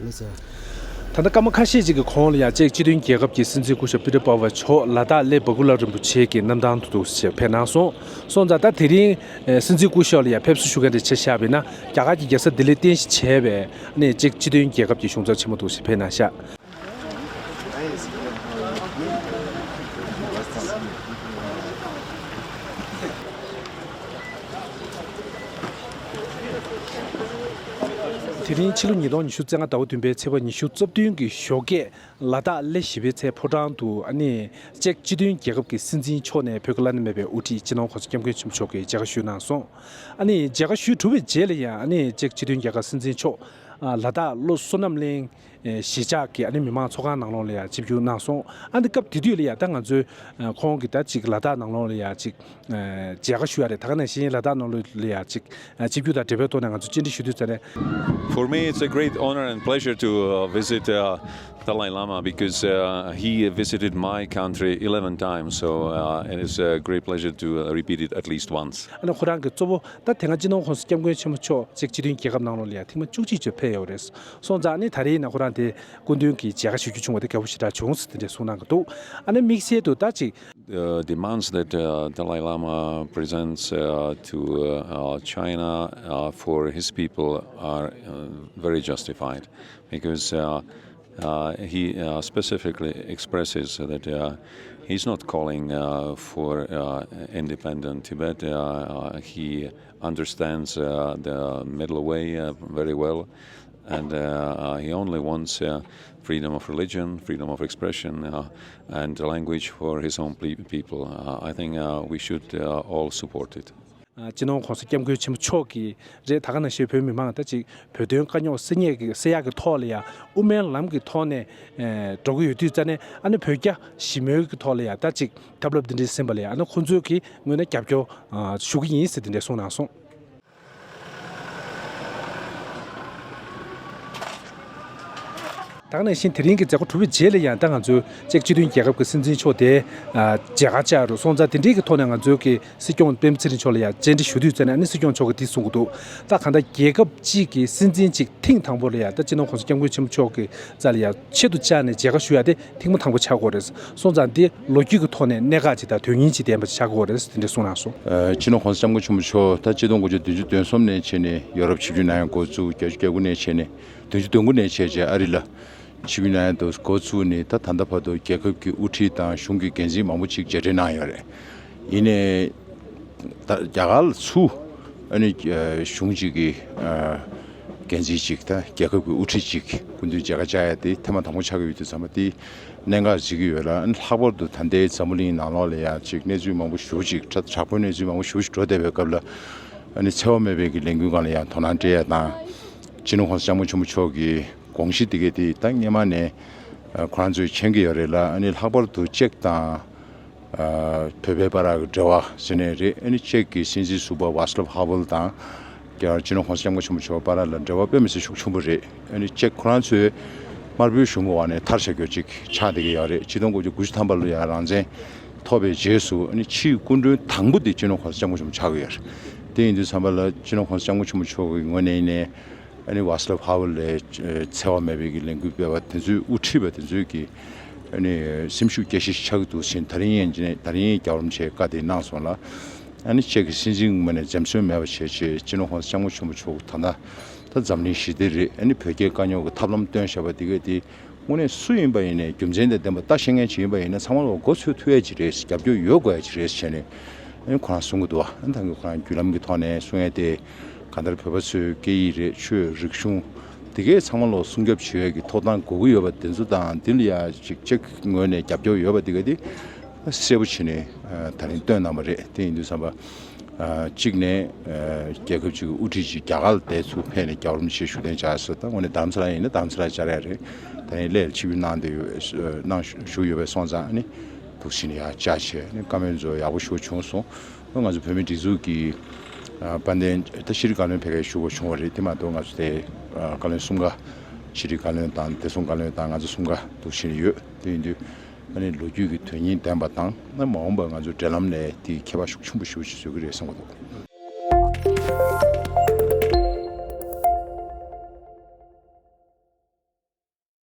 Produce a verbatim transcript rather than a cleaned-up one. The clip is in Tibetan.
ད་ལྟ་སྐར་མ་ཁ་ཤས་ཅིག་གི་གོང་ལ་ཡང་ཅེཀ་སྤྱི་མཐུན་རྒྱལ་ཁབ་ཀྱི་སྲིད་འཛིན་སྐུ་ཞབས་པི་ཏེར་པ་ཝེ་མཆོག་ལ་དྭགས་གླེ་བྷ་གུ་ལ་རིན་པོ་ཆེ་གི་གནམ་ཐང་དུ་འདུག་སེ་ཕེབས་གནང་སོང་། སོང་ཙང་ད་དེ་རིང་སྲིད་འཛིན་སྐུ་ཞབས་ལ་ཡང་ཕེབས་བསུ་ཞུ་མཁན་དེ་ཆ་བཞག་པ་ཡིན་ན། རྒྱ་གར་གྱི་རྒྱལ་ས་ལྡི་ལིར་རྟེན་གཞི་བྱས་པའི་ཨ་ནི་ཅེཀ་སྤྱི་མཐུན་རྒྱལ་ཁབ་ཀྱི་གཞུང་ཚབ་ཆེན་མོ་འདུག་སེ་ཕེབས་གནང་ཤག། དེ་རིང་ཕྱི་ལོ་ཉིས་སྟོང་ཉི་ཤུ་རྩ་ལྔ་ཟླ་བ་བདུན་པའི་ཚེས་པ་ཉི་ཤུ་རྩ་བདུན་གྱི་ཞོགས་ཀས། ལ་དྭགས་གླེ་བཞི་པའི་ཚལ་ཕོ་བྲང་དུ་ཨ་ནི་ཅེཀ་སྤྱི་མཐུན་རྒྱལ་ཁབ་ཀྱི་སྲིད་འཛིན་མཆོག་ནས་བོད་ཀྱི་བླ་ན་མེད་པའི་དབུ་ཁྲིད་སྤྱི་ནོར་༸གོང་ས་༸སྐྱབས་མགོན་ཆེན་པོ་མཆོག་གི་མཇལ་ཁ་ཞུས་གནང་སོང་། ཨ་ནི་མཇལ་ཁ་ཞུས་གྲུབ་པའི་རྗེས་ལ་ཡང་ཨ་ནི་ཅེཀ་སྤྱི་མཐུན་རྒྱལ་ཁབ་སྲིད་འཛིན་མཆོག་ཨ་ལ་དྭགས་བློ་བསོད་ནམས་གླིང་། ཨེ་གཞིས་ཆགས་ཀྱི་ཨ་ནི་མི་མང་ཚོགས་ཁང་ནང་ལོགས་ལ་ཡང་ཆིབས་བསྒྱུར་གནང་སོང་། ཨ་ནི་སྐབས་དེ་དུས་ལ་ཡང་ད་ང་ཚོས་ཨ་ཁོང་གི་ད་ཅིག་ལ་དྭགས་ནང་ལོགས་ལ་ཡང་ཅིག་ཨ་མཇལ་ཁ་ཞུ་ཡ་རེད། ད་ག་ནང་བཞིན་ལ་དྭགས་ནང་ལོགས་ལ་ཡང་ཅིག་ཨ་ཆིབས་བསྒྱུར་དང་འབྲེལ་བའི་ཐོག་ནས་ང་ཚོ་བཅར་འདྲི་ཞུ་དུས་ཙམ་ནས། For me, it's a great honor and pleasure to uh, visit uh, Dalai Lama because uh, he visited my country eleven times. So uh, it is a great pleasure to uh, repeat it at least once. ཨ་ནི་ཁོ་རང་གི་གཙོ་བོ་ད་དེ་སྔ་སྤྱི་ནོར་༸གོང་ས་༸སྐྱབས་མགོན་ཆེན་པོ་མཆོག་ཅེཀ་སྤྱི་མཐུན་རྒྱལ་ཁབ་ནང་ལོགས་ལ་ཡང་ཐེངས་མ་བཅུ་གཅིག་ཙམ་ཕེབས་ཡོད་རེད། སོང་ཙང་ཨ་ནི་ད་རེས་ཡིན་ན་ཁོ་རང་དེ་སྐུ་མདུན་གྱི་མཇལ་ཁ་ཞུ་རྒྱུ་བྱུང་བ་དེ་དགའ་པོ་ཞེ་དྲག་བྱུང་ཟེར་དེ་འདྲའི་གསུངས་གནང་གི་འདུག། ཨ་ནི་དམིགས་བསལ་དུ་ད་ཅིག Uh, demands that uh, Dalai Lama presents uh, to uh, uh, China uh, for his people are uh, very justified because uh, uh, he uh, specifically expresses that uh, he's not calling uh, for uh, independent Tibet. Uh, uh, he understands uh, the middle way uh, very well, and uh, uh, he only wants uh, freedom of religion, freedom of expression, uh, and language for his own ple- people. Uh, I think uh, we should uh, all support it. ཨ་སྤྱི་ནོར་༸གོང་ས་༸སྐྱབས་མགོན་ཆེན་པོ་མཆོག་གིས་རེད། ད་ག་ནང་བཞིན་བོད་མི་མང་ད་ཅིག་བོད་དོན་དཀའ་རྙོག་སེལ་ཡས་ཀྱི་སེལ་ཡག་གི་ཐོག་ལ་ཡང་དབུ་མའི་ལམ་གྱི་ཐོག་ནས་ཨེ་འགྲོ་གི་ཡོད་དུས་ཙ་ནས། ཨ་ནི་བོད་རྒྱ་ཞི་མོལ་གྱི་ཐོག་ལ་ཡང་ད་ཅིག་ཐབས་ལམ་འདི་འདྲའི་ཟིན་པ་ལ་ཡང་ཨ་ནི་ཁོང་ཚོས་ཀྱི་ངོས་ནས་རྒྱབ་སྐྱོར་ཨ་ཞུ་གི་ཡིན་ཟེར་དེ་འདྲ་གསུངས་གནང་སོང་། ད་ག་ནང་བཞིན་དེ་རིང་གི་མཛད་སྒོ་གྲུབ་པའི་རྗེས་ལ་ཡང་ད་ང་ཚོའི་ཅེཀ་སྤྱི་མཐུན་རྒྱལ་ཁབ་ཀྱི་སྲིད་འཛིན་མཆོག་དེ་ཨ་མཇལ་ཁ་བཅར་རུ་སོང་ཙང་། དེ་འདྲའི་གི་ཐོག་ནས་ང་ཚོའི་གི་སྲིད་སྐྱོང་སྤེན་པ་ཚེ་རིང་མཆོག་ལ་ཡང་བཅར་འདྲི་ཞུ་དུས་ཙ་ནས་ཨ་ནི་སྲིད་སྐྱོང་མཆོག་གིས་འདི་གསུང་གི་འདུག། ད་གང་ལྟར་རྒྱལ་ཁབ་གཅིག་གི་སྲིད་འཛིན་གཅིག་ཐེངས་དང་པོ་ལ་ཡང་ད་སྤྱི་ནོར་༸གོང་ས་༸སྐྱབས་མགོན་ཆེན་པོ་མཆོག་གི་རྩ་ལ་ཡང་ཆེད་དུ་བཅར་ནས་མཇལ་ཁ་ཞུ་ཡ་དེ་ཐེངས་མ་དང་པོ་ཆགས་ཀྱི་ཡོད་རེད། སོང་ཙང་འདི་ལོ་རྒྱུས་ཀྱི་ཐོག་ནས་གནད་འགག་ཅིག་དང་དོན་སྙིང་ཅིག་ལྡན་པ་ཅིག་ཆགས་ཀྱི་ཡོད་རེད་ཟེར་དེ་འདྲ་གསུངས་གནང་སོང་། ཨ་སྤྱི་ནོར་༸གོང་ས་༸སྐྱབས་མགོན་ཆེན་པོ་མཆོག་ད་ཆིག་སྟོང་དགུ་བརྒྱ་བདུན་ཅུ་དོན་གསུམ་ནས་བྱས་ནས་ཡོ་རོབ་ཆིབས་བསྒྱུར་གནང་ཡ་འགོ་བཙུགས། བརྒྱད་ཅུ་གྱ་དགུ་ནས་བྱས་ནས་བདུན་ཅུ་དོན་དགུ་ནས་བྱས་རྗེས་ཨ་རི་ལ་ཆིབས་བསྒྱུར་གནང་ཡ་འགོ་བཙུགས་ནས། ད་ད་ལྟ་བར་དུ་རྒྱལ་ཁབ་ཀྱི་དབུ་ཁྲིད་དང་གཞུང་གི་འགན་འཛིན་མང་པོ་ཅིག་མཇལ་འཕྲད་གནང་ཡོད་རེད། ཡིན་ནའི་ད་རྒྱ་གར་ལ་ཚུར་ཨ་ནི་ཨ་གཞུང་གཅིག་གི་ཨ་འགན་འཛིན་གཅིག་དང་རྒྱལ་ཁབ་ཀྱི་དབུ་ཁྲིད་གཅིག་སྐུ་མདུན་མཇལ་ཁ་བཅར་ཡ་དེ་ཐེངས་མ་དང་པོ་ཆགས་ཀྱི་ཡོད་དུས་ཙམ་པ་དེ་གནད་འགག་བརྩི་གི་ཡོད་ལ། ཨ་ནི་ལྷག་པར་དུ་ད་ལྟའི་འཛམ་བུ་གླིང་ནང་ལོགས་ལ་ཡ་ཅིག་གནས་ཚུལ་མང་པོ་ཞེ་པོ་ཅིག་དྲ- དྲག་པོའི་གནས་ཚུལ་མང་པོ་ཞེ་པོ་ཅིག་འགྲོ་བསྡད་པའི་སྐབས་ལ། ཨ་ནི་འཚེ་བ་མེད་པའི་གི་ལས་འགུལ་སྒང་ལ་ཡང་དོ་སྣང་སྤྲད་ཡ་དང་། སྤྱི་ནོར་༸གོང་ས་༸སྐྱབས་མགོན་ཆེན་པོ་མཆོག་གི་དགོངས་གཞི་དེ་གས་དེ་ད་སྔོན་མ་ནས་ཨ་ཁོ་རང་ཚོས་མཁྱེན་གྱི་ཡོད་རེད་ལ། ཨ་ནི་ལྷག་པར་དུ་ཅེཀ་དང་ཨ་བོད་པའི་བར་གྱི་འབྲེལ་བ་ཟེར་ནའི་རེད། ཨ་ནི་ཅེཀ་གི་སྲིད་འཛིན་ཟུར་པ་ཝཱ་སི་ལབ་ཧ་ཝེལ་དང་སྤྱི་ནོར་༸གོང་ས་༸སྐྱབས་མགོན་ཆེན་པོ་མཆོག་བར་ལ་འབྲེལ་བ་དཔེ་མི་སྲིད་ཤུགས་ཆེན་པོ་རེད། ཨ་ནི་ཅེཀ་ཁོ་རང་ཚོས་དམར་པོའི་གཞུང་གི་འོག་ནས་མཐར་ཤོར་རྒྱུ་ཅིག་ཆགས་བསྡད་ཀྱི་ཡོད་རེད། ཆིག་སྟོང་དགུ་བརྒྱ་དགུ་བཅུ་ཐམ་པ་ལ་ཡང་རང་བཙན་ཐོབ་པའི་རྗེས་སུ་ཨ་ནི་ཕྱིའི་སྐུ་མགྲོན་དང་པོ་དེ་སྤྱི་ནོར་༸གོང་ས་༸སྐྱབས་མགོན་ཆེན་པོ་ཆགས་ཀྱི་ཡོད་རེད། དེ་ཡིན་དུས་ཙམ་པ་ལ་སྤྱི་ནོར་༸གོང་ས་༸སྐྱབས་མགོན་ཆེན་པོ་མཆོག་གི་ངོས་ནས་ཡིན་ནའི་ཨ་ནི་ཝཱ་སི་ལབ་ཧ་ཝེལ་ལས་འཚེ་བ་མེད་པའི་གི་ལས་འགུལ་སྤེལ་བ་དེ་ཚོའི་དབུ་ཁྲིད་པ་དེ་ཚོའི་གི་ཨ་ནི་སེམས་ཤུགས་སྐྱེད་གཞི་ཆགས་ཀྱི་འདུག་ཟེར་ད་རིང་ཡང་ད་རིང་ཡང་རྒྱལ་བ་རིན་པོ་ཆེས་བཀའ་དེ་གནང་སོང་ལ། ཨ་ནི་ཅེཀ་གི་སྲིད་འཛིན་ངོས་ནས་འཛེམ་ཟོན་མེད་པ་བྱས་བྱས་སྤྱི་ནོར་༸གོང་ས་༸སྐྱབས་མགོན་ཆེན་པོ་མཆོག་ད་ལྟ་ད་འཛམ་གླིང་ཞི་བདེ་རེད། ཨ་ནི་བོད་རྒྱའི་དཀའ་རྙོག་གི་ཐབས་ལམ་བཏོན་བཞག་པ་དེ་གས་དེ་དངོས་གནས་སུ་ཡིན་པ་ཡིན་ནའི་རྒྱུ་མཚན་དང་ལྡན་པ་ལྟ་ཤེས་མཁན་ཅིག་ཡིན་པ་ཡིན་ན་ཚང་མ་ལ་མགོ་ཚོས་ཐུབ་ཡ་ཅིག་རེད། རྒྱབ་སྐྱོར་ཡོད་དགོས་ཡ་ཅིག་རེད་བྱས་ནས་ཨ་ནི་ཁོ་རང་གསུང་གི་འདུག་བ། ཨ་ནི་ད་གིན་ཁོ་རང་བརྒྱུད་ལམ་གྱི་ཐོག་ནས་གསུང་ཡ་དེ་གང་ལྟར་བོད་པ་ཚོའི་སྐད་ཡིག་རེད། ཆོས་རིག་གཞུང་དེ་གས་ཚང་མ་ལ་སྲུང་སྐྱོབ་བྱེད་ཡ་གི་ཐོབ་ཐང་དགོས་ཀྱི་ཡོད་པ་དེ་ཚོ་དང་། དེ་ལ་ཡ་ཅིག་ཅེཀ་ངོས་ནས་རྒྱབ་སྐྱོར་ཡོད་པ་དེ་གས་དེ་གསལ་པོ་བྱས་ནས་ཨ་ད་རིང་བཏོན་གནང་བ་རེད། དེ་ཡིན་དུས་ཙམ་པ། ཨ་གཅིག་ནས་ཨ་རྒྱལ་ཁབ་ཅིག་གི་དབུ་ཁྲིད་ཅིག་རྒྱ་གར་ལ་བསྡད་ཚུར་ཕེབས་ནས་རྒྱལ་བ་རིན་པོ་ཆེ་བཞུགས་གདན་འཇགས་སུ། ད་དངོས་གནས་རྡ་རམ་ས་ལ་ཡིན་ན་རྡ་རམ་ས་ལ་བཅར་ཡ་རེད། ད་ནི་སླད་ལ་ཆིབས་བསྒྱུར་གནང་བསྡད་ཡོད། ཨ་གནང་བཞུགས་ཡོད་པས་སོང་ཙང་ཨ་ནི་འདུག་སེ་ནས་ཡར་བཅར་བྱས་ཨ་ནི་བཀའ་མོལ་ཚོ་ཡག་པོ་ཞེ་པོ་བྱུང་སོང་། ཨ་ང་ཚོ་བོད་མིའི་སྒྲིག་འཛུགས་ཀྱི་ཨ་དཔལ་ལྡན་ད་ཤེས་རིག་བཀའ་བློན་ཕེབས་མཁན་བཞུགས་པ་བྱུང་བ་རེད། དེ་མ་གཏོགས་ང་ཚོ་དེ་ཨ་བཀའ་བློན་གསུམ་ཀ་ཤེས་རིག་བཀའ་བློན་དང་བདེ་སྲུང་བཀའ་བློན་དང་ང་ཚོ་གསུམ་ཀ་འདུག་སེ་ནས་ཡོད། དེ་ཡིན་དུས། ཨ་ནི་ལོ་རྒྱུས་ཀྱི་དོན་སྙིང་ལྡན་པ་དང་། ཨ་མ་འོངས་པར་ང་ཚོའི་འབྲེལ་ལམ་ལ་དེའི་ཁྱད་པར་ཤུགས་ཆེན་པོ་ཞེ་པོ་ཞིག་བཟོ་གི་རེད་བསམ་གྱི་འདུག།